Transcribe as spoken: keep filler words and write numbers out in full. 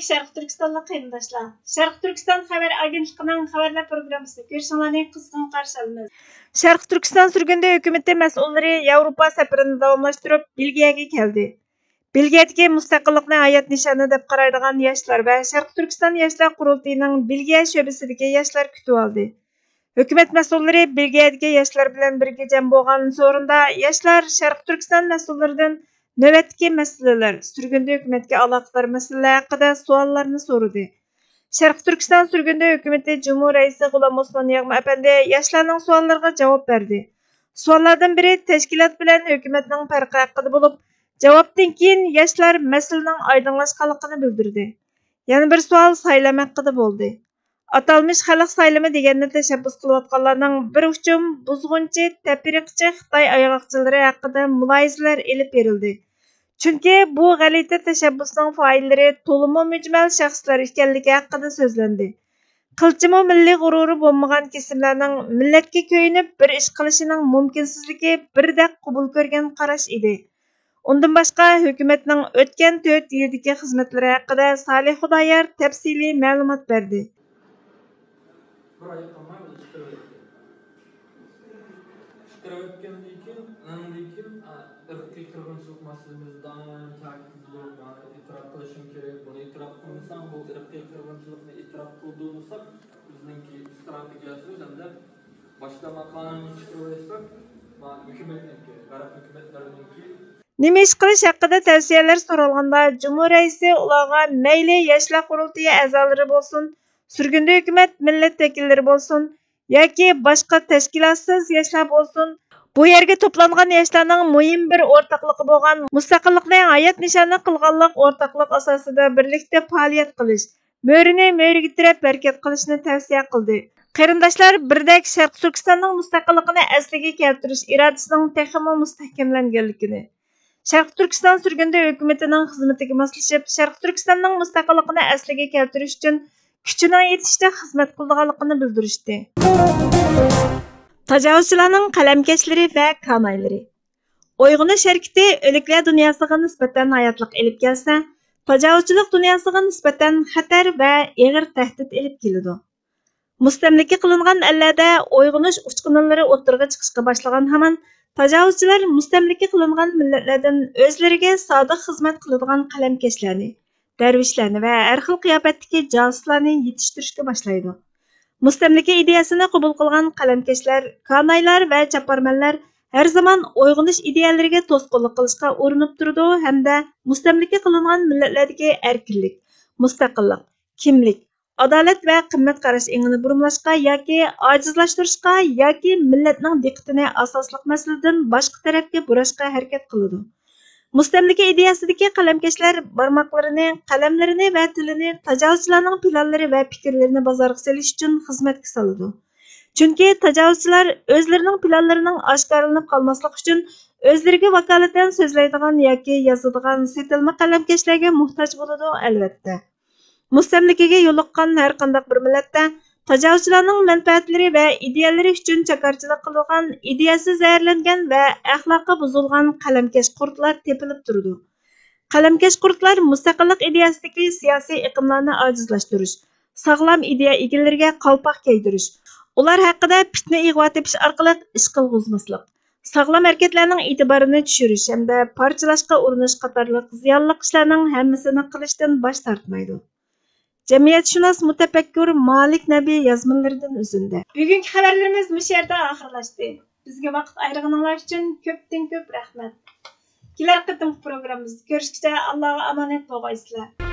شەرقىي تۈركىستانلىق قېرىنداشلار، شەرقىي تۈركىستان خەۋەر ئاگېنتلىقىنىڭ خەۋەرلەر پروگراممىسىنى كۆرۈشۈڭلارنى قىزغىن قارشى ئالىمىز. شەرقىي تۈركىستان سۈرگۈندە ھۆكۈمىتى مەسئۇللىرى ياۋروپا سەپىرىنى داۋاملاشتۇرۇپ، بېلگىيەگە كەلدى. بېلگىيەدىكى مۇستەقىللىقنى ھايات نىشانى دەپ قارايدىغان ياشلار ۋە شەرقىي تۈركىستان ياشلار قۇرۇلتىيىنىڭ بېلگىيە شۆبىسىدىكى ياشلار كۈتۈۋالدى. ھۆكۈمەت مەسئۇللىرى بېلگىيەدىكى ياشلار بىلەن بىرگە جەم بولغان سورۇندا ياشلار شەرقىي تۈركىستان مەسئۇللىرىدىن نۆۋەتتىكى مەسىلىلەر، سۈرگۈندە ھۆكۈمەتكە ئالاقىدار مەسىلىلەر ھەققىدە سوئاللارنى سورىدى. شەرقىي تۈركىستان سۈرگۈندە ھۆكۈمىتى جۇمھۇر رەئىسى غۇلام ئوسمان يىغما ئەپەندى ياشلارنىڭ سوئاللىرىغا جاۋاب بەردى. سوئاللاردىن بىرى تەشكىلات بىلەن ھۆكۈمەتنىڭ پەرقى ھەققىدە بولۇپ، جاۋابتىن كېيىن ياشلار مەسىلىنىڭ ئايدىڭلاشقانلىقىنى بىلدۈردى. يەنە بىر سوئال سايلام ھەققىدە بولدى. ئاتالمىش خەلق سايلىمى دېگەننى تەشەببۇس قىلىۋاتقانلارنىڭ بىر ئۇچۇم بۇزغۇنچى، تەپرىقىچى خىتاي ئايغاقچىلىرى ھەققىدە مۇلاھىزىلەر ئېلىپ بېرىلدى. چۈنكى بۇ غەلىتە تەشەببۇسنىڭ فايىللىرى تولىمۇ مۈجمەل شەخسلەر ئىكەنلىكى ھەققىدە سۆزلەندى. قىلچىمۇ مىللىي غۇرۇرى بولمىغان كېسىملەرنىڭ مىللەتكە كۆيۈنۈپ بىر ئىش قىلىشىنىڭ مۇمكىنسىزلىكى بىردەك قوبۇل كۆرگەن قاراش ئىدى. ئۇندىن باشقا، ھۆكۈمەتنىڭ ئۆتكەن تۆت يىلدىكى خىزمەتلىرى ھەققىدە سالىھ خۇدايار تەپسىلىي مەلۇمات بەردى. بىر ئاي قالماي ئۇنى چىقىرىۋەتكەن. چىقىرىۋەتكەندىن كېيىن، ئاندىن كېيىن، ئا، ئىرقىي قىرغىنچىلىق مەسىلىمىز دائىم تەكىتلىنىپ، يەنى ئېتىراپ قىلىشىم كېرەك. بۇنى ئېتىراپ قىلمىساڭ، بۇ ئىرقىي قىرغىنچىلىقنى ئېتىراپ قىلدۇرمىساق، بىزنىڭكى ئىستراتېگىيەسىمىز ھەمدە باشلانما قانۇننى چىقىرىۋەتسەك، ما، ھۆكۈمەتنىڭكى، غەرب ھۆكۈمەتلىرىنىڭكى. نېمە ئىش قىلىش ھەققىدە تەۋسىيەلەر سورالغاندا، جۇمھۇر رەئىسى ئۇلارغا مەيلى ياشلار قۇرۇلتىيى ئەزالىرى بولسۇن، سۈرگۈندە ھۆكۈمەت مىللەت ۋەكىللىرى بولسۇن ياكى باشقا تەشكىلاتسىز ياشلار بولسۇن، بۇ يەرگە توپلانغان ياشلارنىڭ مۇھىم بىر ئورتاقلىقى بولغان مۇستەقىللىقنى ھايات نىشانى قىلغانلىق ئورتاقلىق ئاساسىدا بىرلىكتە پائالىيەت قىلىش، مۈرىنى مۈرىگە تىرەپ ھەرىكەت قىلىشنى تەۋسىيە قىلدى. قېرىنداشلار بىردەك شەرقىي تۈركىستاننىڭ مۇستەقىللىقىنى ئەسلىگە كەلتۈرۈش ئىرادىسىنىڭ تېخىمۇ مۇستەھكەملەنگەنلىكىنى، شەرقىي تۈركىستان سۈرگۈندە ھۆكۈمىتىنىڭ خىزمىتىگە ماسلىشىپ، شەرقىي تۈركىستاننىڭ مۇستەقىللىقىنى ئەسلىگە كەلتۈرۈش ئۈچۈن كۈچىنىڭ يېتىشىچە خىزمەت قىلىدىغانلىقىنى بىلدۈرۈشتى. تاجاۋۇزچىلارنىڭ قەلەمكەشلىرى ۋە كانايلىرى. ئويغىنىش ھەرىكىتى ئۆلۈكلەر دۇنياسىغا نىسبەتەن ھاياتلىق ئېلىپ كەلسە، تاجاۋۇزچىلىق دۇنياسىغا نىسبەتەن خەتەر ۋە ئېغىر تەھدىت ئېلىپ كېلىدۇ. مۇستەملىكە قىلىنغان ئەللەردە ئويغىنىش ئۇچقۇنلىرى ئوتتۇرىغا چىقىشقا باشلىغان ھامان، تاجاۋۇزچىلار مۇستەملىكە قىلىنغان مىللەتلەردىن ئۆزلىرىگە سادىق خىزمەت قىلىدىغان قەلەمكەشلەرنى، دەرۋىشلەرنى ۋە ھەر خىل قىياپەتتىكى جاسۇسلارنى يېتىشتۈرۈشكە باشلايدۇ. مۇستەملىكە ئىدىيەسىنى قوبۇل قىلغان قەلەمكەشلەر، كانايلار ۋە چاپارمەنلەر ھەر زامان ئويغىنىش ئىدىيەلىرىگە توسقۇنلۇق قىلىشقا ئۇرۇنۇپ تۇرىدۇ ھەمدە مۇستەملىكە قىلىنغان مىللەتلەردىكى ئەركىنلىك، مۇستەقىللىق، كىملىك، ئادالەت ۋە قىممەت قاراش ئېڭىنى بۇرمىلاشقا ياكى ئاجىزلاشتۇرۇشقا ياكى مىللەتنىڭ دىققىتىنى ئاساسلىق مەسىلىدىن باشقا تەرەپكە بۇراشقا ھەرىكەت قىلىدۇ. مۇستەملىكە ئىدىيەسىدىكى قەلەمكەشلەر بارماقلىرىنى، قەلەملىرىنى ۋە تىلىنى تاجاۋۇزچىلارنىڭ پىلانلىرى ۋە پىكىرلىرىنى بازارغا سېلىش ئۈچۈن خىزمەتكە سالىدۇ. چۈنكى تاجاۋۇزچىلار ئۆزلىرىنىڭ پىلانلىرىنىڭ ئاشكارىلىنىپ قالماسلىقى ئۈچۈن ئۆزلىرىگە ۋاكالىتەن سۆزلەيدىغان ياكى يازىدىغان سېتىلما قەلەمكەشلەرگە موھتاج بولىدۇ، ئەلۋەتتە. مۇستەملىكىگە يولۇققان ھەر قانداق بىر مىللەتتە تاجاۋۇزچىلارنىڭ مەنپەئەتلىرى ۋە ئىدىيەلىرى ئۈچۈن چاكارچىلىق قىلىدىغان، ئىدىيەسى زەھەرلەنگەن ۋە ئەخلاقى بۇزۇلغان قەلەمكەش قۇرتلار تېپىلىپ تۇرىدۇ. قەلەمكەش قۇرتلار مۇستەقىللىق ئىدىيەسىدىكى سىياسىي ئېقىملارنى ئاجىزلاشتۇرۇش، ساغلام ئىدىيە ئىگىلىرىگە قالپاق كىيدۈرۈش، ئۇلار ھەققىدە پىتنە ئىغۋا تېپىش ئارقىلىق ئىش قىلغۇزماسلىق، ساغلام ھەرىكەتلەرنىڭ ئېتىبارىنى چۈشۈرۈش ھەمدە پارچىلاشقا ئۇرۇنۇش قاتارلىق زىيانلىق ئىشلارنىڭ ھەممىسىنى قىلىشتىن باش تارتمايدۇ. جەمئىيەتشۇناس مۇتەپەككۇر مالىك نەبى يازمىلىرىدىن ئۈزۈندە. بۈگۈنكى خەۋەرلىرىمىز مۇشۇ يەردە ئاخىرلاشتى. بىزگە ۋاقىت ئايرىغىنىڭلار ئۈچۈن كۆپتىن كۆپ رەھمەت. كېلەر قېتىمقى پروگراممىمىزدا كۆرۈشكىچە ئاللاغا ئامانەت بولغايسىلەر.